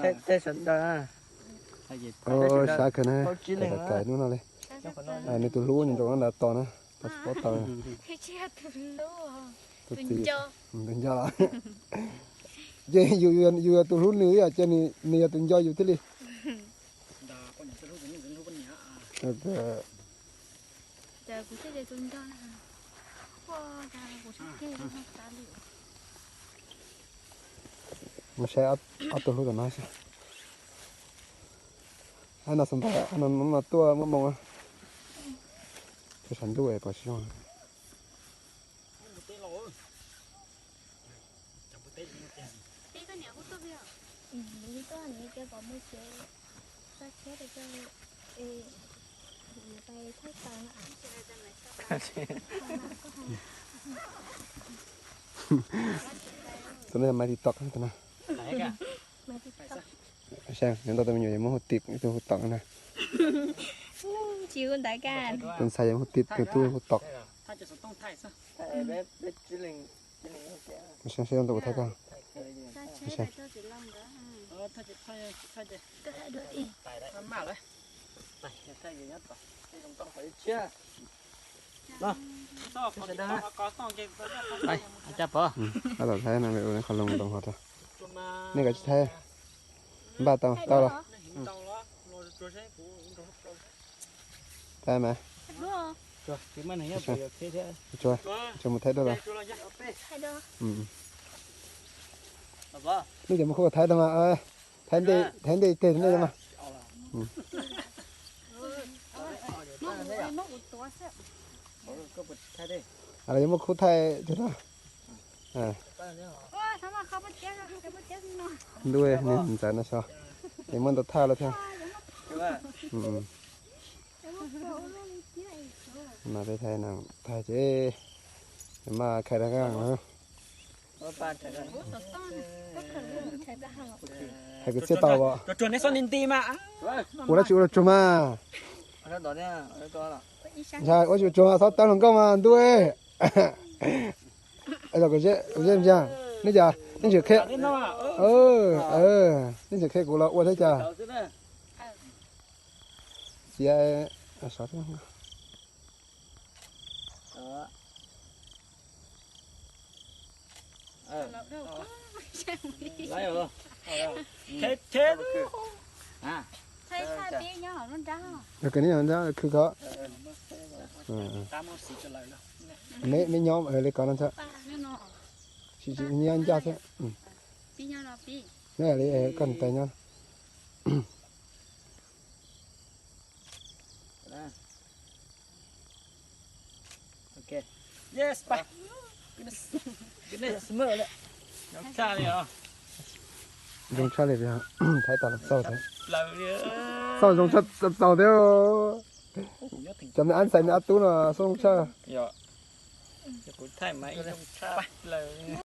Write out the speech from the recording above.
Tej sawv daws, sab kawg na, kais hnub no li. Nws tus hlub nyob nraum no nrad tos na, tos tsis paub taws. Tus txiv, tus nco los. Ces yus yog tus hlub nws yom, ces nws yog tus nco yus thiaj li. Mus saib ob tug hlub tom no xwb. Ab, no xav ntawd, no tuaj muaj moo. Sav ntuj pom tsis zoo. Tus no yog Maiv TikTok tus no. Saib, nyob ntau tus me nyuam yuav muab hu tim ib tug hu tom na. Tus ntxhais yuav hu tim tus tub hu tom. Saib, saib ntau kuv thaij koj. Tab tom thaij no, qhov loo ntoo hov rau. Nej kav tsij thaij. Npaj tau tau los. Thaij mas. Tsuas mus thaij dua los. Nej cov muaj khub thaij tau mas. Thaij ntej, thaij ntej teg nej mas. Los yuav muaj khub thaij teg tau. Ntuj, niag ntxawm no xyov, es muaj ntau thaj los thiab. Mas peb thaij no, thaij ces maj khai rag nqaj no. Hais kwv txhiaj tau os. Ua dab tsi ua los tsuag mas. Ntshai ua tsis tsuag mas txhob tawb hluas nkauj mas ntuj. Nej cas, nej tseem qhia, nej tseem qhia kuv los ua thiab cas. Txiav. Yog kws nej nyob nrab khw ko. Me nyob li ko no ntag. Tsis nyob ncaj thiab. Nyob li koj tais nyob. Zoo tshaj li, thaib tas xauj thiab. Xauj zoo tshaj txaus thiab. Cov me ab ntxhais me ab tub no xauj zoo tshaj.